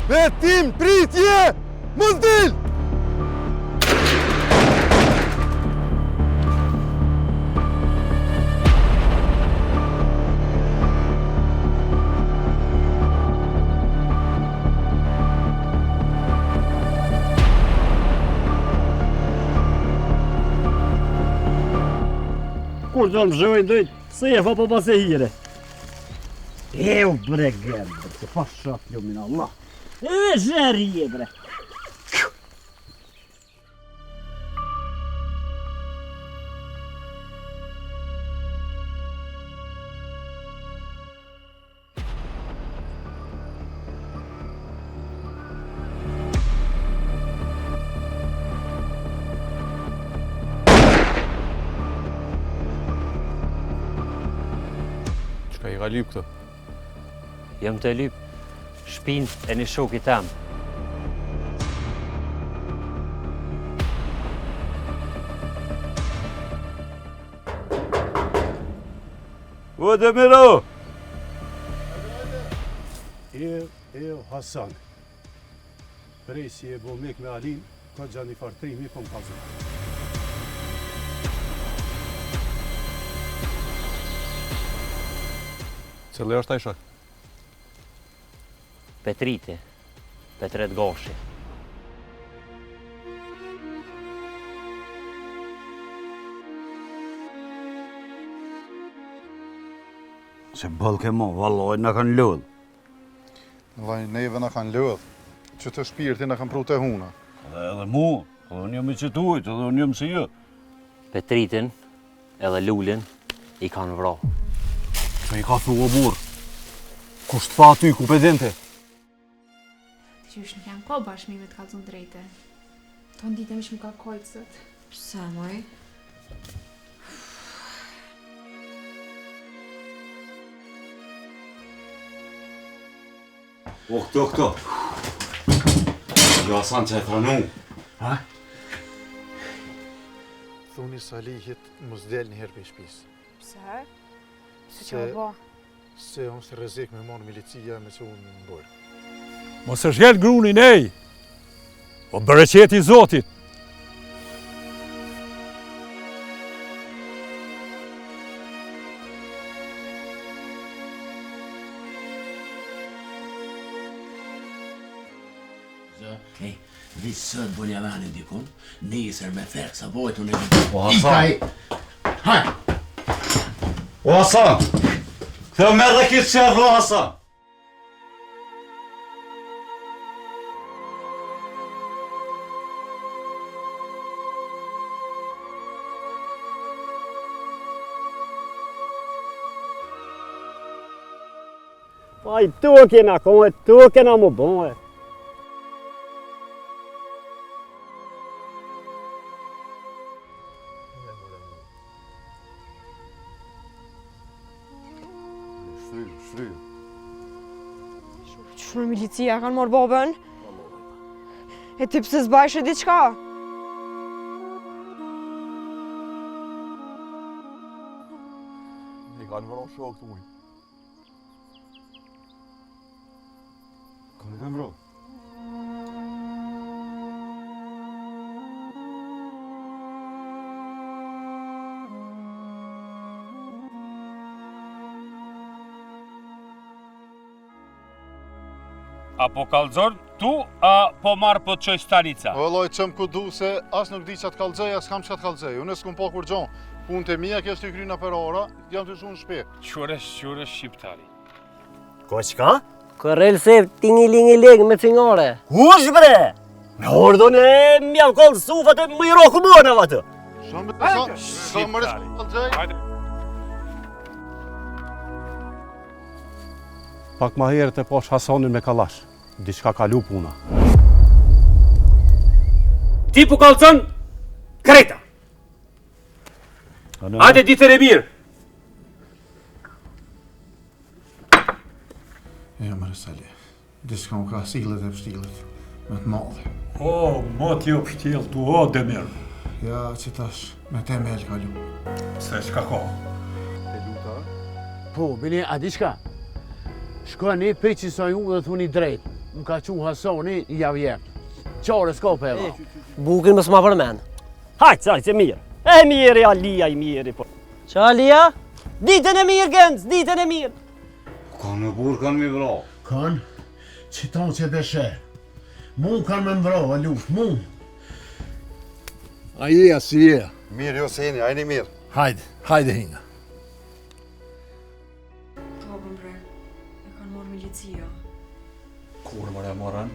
Betim, pritje! Mos dil! Kur do më zhojnë dojtë, se e fa po pas e hire. Eu bre gërë, se pa shat lumin Allah. E zheri e bre. Çka i ka lyp këto? Jam tu lyp shpin e një shoki tem. O, Demiro! Ev, ev, Hasan. Prej si je bo mik me Alin, ka gja një farë trimi, po më kallzon. Cili është ai shok? Petriti, Petret Gashi. Se boll ke mo, vallaj na kanë lodhë. Vallaj neve na kanë lodhë. Që të shpirtin na kanë pru te huna. Edhe edhe mu, edhe unë jam i qëtujt, edhe unë jam si ju. Petritin edhe Lulin i kanë vra. Që i ka thu o burrë? Kush të tha ty, ku pe din ti? Qysh nuk jam ko bash mirë me të kallzu drejtën. Tonë ditën veç më ka kojtë sot. Pse, moj? O, këto, këto. Jo, Hasan që e tranu. Ha? Thuni Salihit mos del një herë prej shpisë. Pse? Pse që më bo? Se është rrezik me marrë milicia me çu në burg. Mos e shkel grunin ej! O bereqeti i Zotit! Ej, vi sot bënja venin dikun, nesër me ferk sa bojt unë e O Hasan! Haj! O Hasan! Këtë merr dhe këtë qerë, o Hasan! Ai tu kena konë, tu kena më bon. Shfry, shfry. Qysh me milicia kanë marrë babën? E ti pse s'bajshe diçka? I kanë vra shokët ujë. Kanë kanë vra? A po kallzon tu, a po marr po të çoj stanica? O vëllai çom ku du se as nuk di çka të kallzoj, as kam çka të kallzoj. Unë s'kum pa kurgjo. Punët e mia kjo është i kryna për ora, jam tu shku në shtëpi. Qyre, qyre shqiptari. Ko çka? Korrel se tingilingiling me cingare. Kush bre? Me ordon e m'jav kallë sufat e më i roku më në atë. Shumë sa, sa më kallzoj. Pak ma herët e pash Hasanin me kallash. Diçka kalu puna. Ti po kallzon krejta. Hajde ditën e mirë. Ja, more Salih. Diçka më ka sillet e pështillet me të madhe. O, mot jo pështjell tu o, Demir. Ja, që tash me temel kalu. Pse çka ka? Te luta? Po, bine, a di çka? Shkoni, prej që sa ju dhe thuni drejt. Më ka çu Hasani, jav jep. Qare s'ka pe va. Bukën mos ma përmen. Hajt, hajt, e mirë. E mirë, Alia i miri, po. Që Alia? Ditën e mirë, Genc, ditën e mirë. Kanë me burë, kanë mi vra. Kanë, që tonë që beshe. Mu kanë me m'vra, a lut, mu. A je, a si je? Mirë, jo se jeni, a jeni mirë. Hajde, hajde hina. Babën bre, e kanë marrë milicia. Kur more e morën?